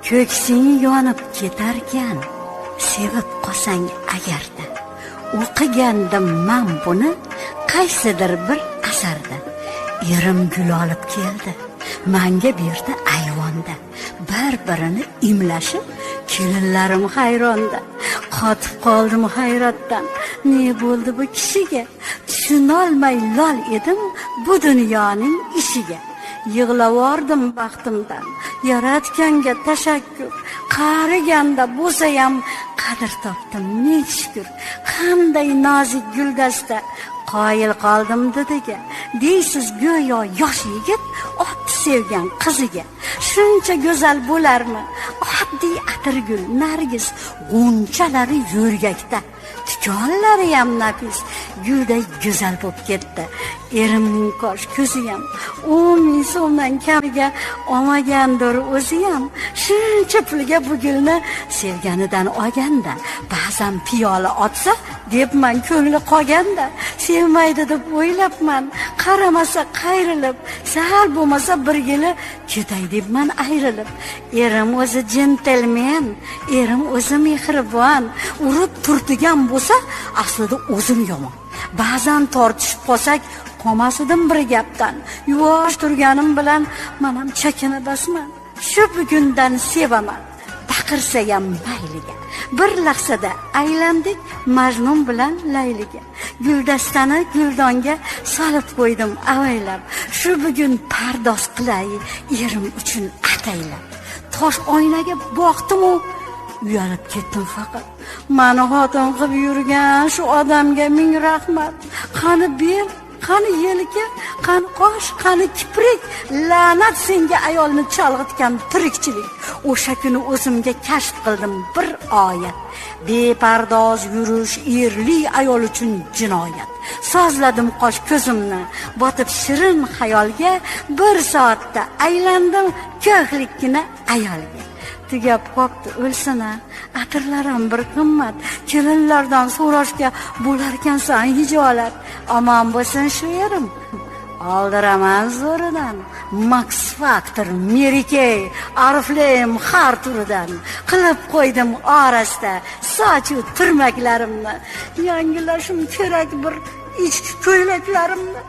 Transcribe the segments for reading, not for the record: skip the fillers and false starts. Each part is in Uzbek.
Ko'ksing yonib ketarkan, sevib qolsang agarda. O'qigandim man buni qaysidir bir asarda. Erim gul olib keldi, manga berdi ayvonda. Bir-birini imlashib, kelinlarim hayronda. Qotib qoldim hayratdan. Ne bo'ldi bu kishiga? Tushunolmay lol edim bu dunyoning ishiga. Yig'lavordim baxtimdan, yaratganga tashakkur. Qariganda bo'lsayam qadr topdim, ming shukr. Qanday nozik guldasta, qoyil qoldim didiga. Deysiz go'yo yosh yigit otni sevgan qiziga. Shuncha go'zal bo'larmi? Oddiy atirgul, nargis, g'unchalari yo'rgakda. Tikonlari ham nafis, gulday go'zal bo'lib ketdi. Erimning qosh ko'zi ham 10 ming so'mdan kamiga olmagandir o'zi ham. Shuncha pulga bu gulni sevganidan olganda, ba'zan piyola otsa debman ko'ngli qolganda, sevmaydi deb o'ylabman, qaramasa qayrilib, sal bo'lmasa bir yili ketay debman ayrilib. Erim o'zi jentelmen, erim o'zi mehribon, urib turtigan bo'lsa aslida o'zim yomon. Ba'zan tortishib qolsak qolmasidim bir gapdan. Yuvosh turganim bilan manam chakana basman. Shu bugundan sevaman, baqirsa ham mayliga. Bir lahzada aylandik Majnun bilan Layliga. Guldastani guldonga solib qo'ydim avaylab. Shu bugun pardoz qilay erim uchun ataylab. Tosh oynaga boqdim-u uyalib ketdim faqat. Mani xotin qilib yurgan shu odamga ming rahmat. Qani bel, qani yelka, qani qosh, qani kiprik. La'nat senga ayolni chalg'itgan tirikchilik. O'sha kuni o'zimga kashf qildim bir oyat. Bepardoz yurish erli ayol uchun jinoyat. Sozladim qosh ko'zimni, botib shirin xayolga, bir soatda aylandim ko'hlikkina ayolga. Tugab qopti o'lsina, atirlarim bir qimmat, kelinlardan so'rashga bo'larkansan hijolat. Omon bo'lsin shu erim, oldiraman zo'ridan. Max Factor, Mary Kay, Oriflame har turidan. Qilib qo'ydim orasida sochu turmaklarimni. Yangilashim kerak bir ichki ko'ylaklarimni.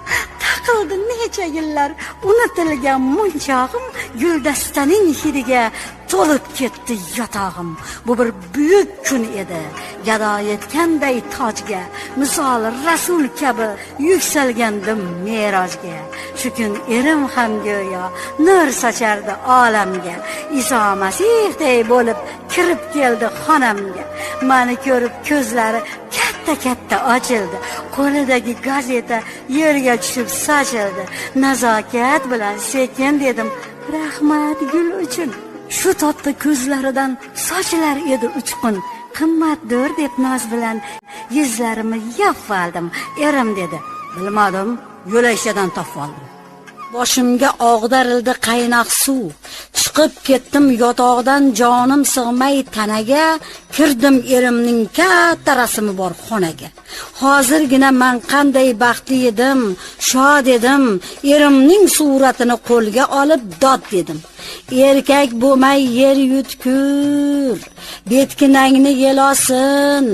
Taqildi necha yillar unutilgan munchog'im, guldastaning hidiga to'lib ketdi yotog'im. Bu bir buyuk kun edi, gado yetganday tojga, misol rasul kabi yuksalgandim merojga. Shu kun erim ham go'yo nur sochardi olamga, Iso Masihday bo'lib kirib keldi xonamga. Mani ko'rib ko'zlari katta-katta ochildi, qo'lidagi gazeta yerga tushib sochildi. Nazokat bilan sekin dedim, rahmat gul uchun. Shu topda ko'zlaridan sochilar edi uchqun. Qimmatdir deb noz bilan yuzlarimni yopib oldim. Erim dedi, bilmadim, yo'lakchadan topib oldim. Boshimga og'darildi qaynoq suv. Chiqib ketdim yotoqdan, jonim sig'may tanaga, kirdim erimning katta rasmi bor xonaga. Hozirgina man qanday baxtli edim, shod edim, erimning suratini qo'lga olib dod dedim. Erkak bo'lmay yer yutkur, betkinangni yelosin,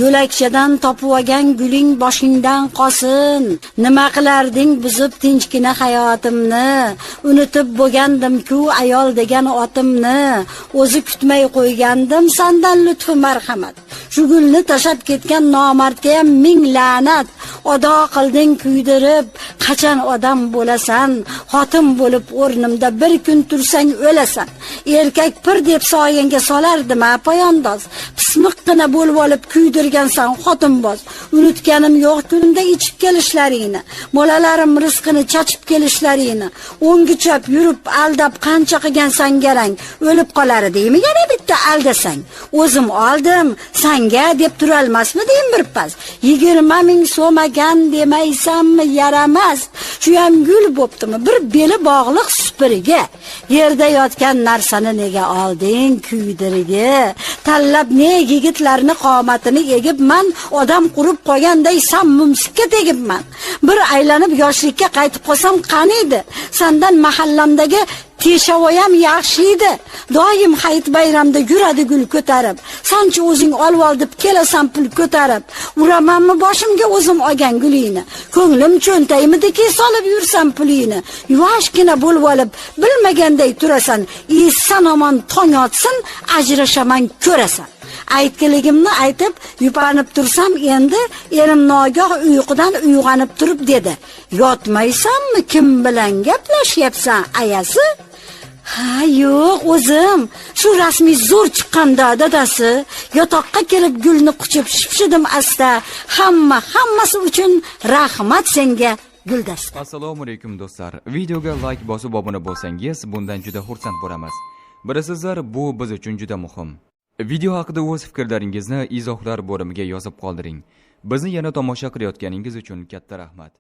yo'lakchadan topib olgan guling boshingdan qolsin. Nima qilarding buzib tinchgina hayotimni, unutib bo'lgandim-ku ayol degan otimni, o'zi kutmay qo'ygandim sandan lutfu marhamat. Shu gulni tashlab ketgan nomardga ham ming la'nat. Ado qilding kuydirib, qachon odam bo'lasan? Xotin bo'lib o'rnimda bir kun tursang o'lasan. Erkak pir deb soyangga solardim a poyandoz. Pismiqqina bo'lib olib kuydirgansan xotinboz. Unutganim yo'q kunda ichib kelishlaringni, bolalarim rizqini chachib kelishlaringni. O'ngi chap yurib aldab qancha qilgansan garang, o'lib qolar deymi yana bitta aldasang. O'zim oldim sanga deb turalmasmi deyim bir pas. 20 ming so'm ekan demaysanmi yaramas. Shu ham gul bo'ptimi bir beli bog'liq supurgi. Yerda yotgan narsani nega olding kuydirgi? Tanlab ne yigitlarni qomatini egibman, odam qurib qolganday sammumsikka tegibman. Bir aylanib yoshlikka qaytib qolsam qani edi? Sandan mahallamdagi Teshavoyam yaxshi edi. Doim hayit bayramda yuradi gul ko'tarib. Sanchi o'zing olib ol deb kelasan pul ko'tarib. Uramanmi boshimga o'zim olgan gulingni? Ko'nglim cho'ntagimdiki solib yursam pulingni. Yuvoshgina bo'lib olib bilmaganday turasan. Eson omon tong otsin, ajrashaman ko'rasan. Aytkiligimni aytib yupanib tursam endi erim nogoh uyqudan uyg'onib turib dedi: "Yotmaysanmi, kim bilan gaplashyapsan ayasi?" Ha, yo'q, o'zim. Shu rasmiy zo'r chiqqanda dadasi. Yotoqqa kelib gulni quchib shipshidim asta. Hammasi uchun rahmat senga, guldasta. Assalomu alaykum do'stlar. Videoga like bosib obuna bo'lsangiz, bundan juda xursand bo'lamiz. Bilasizlar, bu biz uchun juda muhim. Video haqida o'z fikrlaringizni izohlar bo'limiga yozib qoldiring. Bizni yana tomosha qilayotganingiz uchun katta rahmat.